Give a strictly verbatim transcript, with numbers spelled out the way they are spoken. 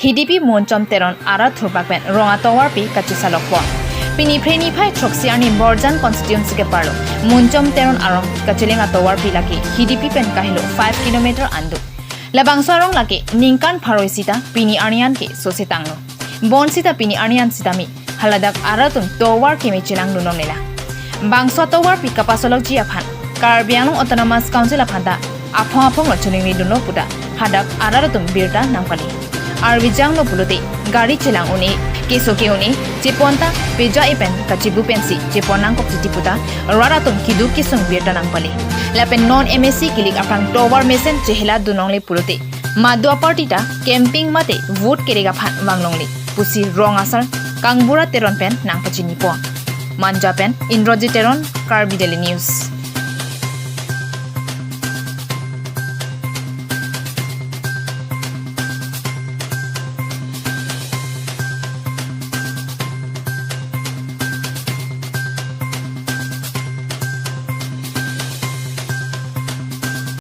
Hidipi Munchom Teron arat thurpak pen rong atovarpi kachesalok pon. Pini Phre niphai throksi arni Borjan constituency keparlo Munchom Teron arong kacheleng atovarpi lake Hidipi pen kahelo five kilometer an do. Labangso arong lake ningkan pharo isi ta pini arni an ke sose tanglo. Bonsita pini arni an sitame haladak arat atum tovar keme chelangdun longle lang. Bangso atovarpi kapasolokji aphan Karbi Anglong Autonomous Council aphan ta aphong aphong lo choningri dunlo puta hadak arat atum birta nangpale. Arvi janglo pulote gari chelang un-e, keso ke-un-e, chepon ta peja-e pen kachibu pensi chepon nangkok titi puta rat atum keduk kesung birta nangpale. Lapen non M A C kilik aphrang tovar mesen chehela dun longle pulote madu aparty ta campaign mate vote kerek aphan vang longle pusi rong asar Kangbura Teron pen nangpachini pon. Manja pen Indrajit Teron, Karbi Daily News.